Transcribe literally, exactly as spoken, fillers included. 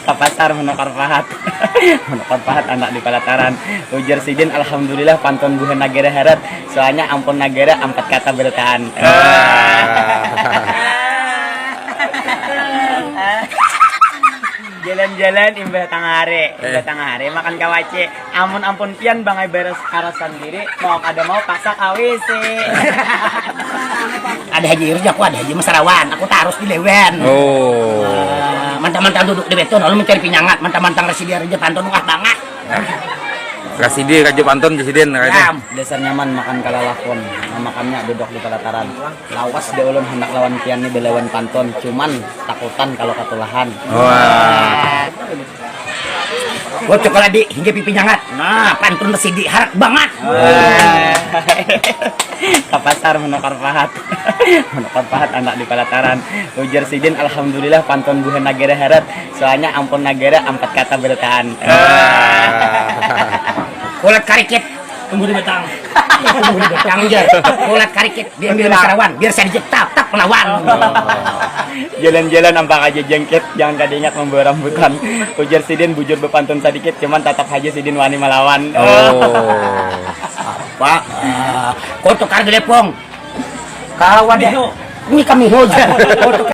Ka pasar menukar pahat. Menukar pahat anak di palataran. Ujar sidin, alhamdulillah pantun buhan nagara harat. Soalnya ampun nagara ampat kata berataan. Jalan-jalan imbah tangah hari, imbah tangah hari makan kawaci. Amun ampun pian bangai baras karasan diri, mau kada mau paksa kawisi. Ada haji irja, aku ada haji masarawan, aku tarus di lewan. Oh. Mantang-mantang duduk di beton lalu mencari pinyangat, mantang-mantang rasi dia raja pantun wah bangat. Kasih dia raja pantun di sidin. Dasar nyaman makan kalalakun, makannya duduk di pelataran. Lawas deh ulun hendak lawan pian nih belawan pantun, cuman takutan kalau katulahan. Wah. Bocok ladi hingga pipi nyangat. Nah, pantun sidi harat bangat. Ka pasar menukar pahat. Menukar pahat anak di palataran. Ujar sidin, alhamdulillah pantun buhan nagara harat. Soalnya ampun nagara ampat kata berataan. Kulat karikit tumbuh di batang. Tumbuh di batang aja. Kulat karikit diambil masarawan biar sadikit tap tap melawan. Jalan-jalan ampak aja jengkit, jangan kada ingat membawa rambutan. Ujar sidin bujur bepantun sadikit, cuman tatap haja sidin wani melawan. Pak, kau tukar gelepong. Kawan deh. Ini kami hoja. Kau tukar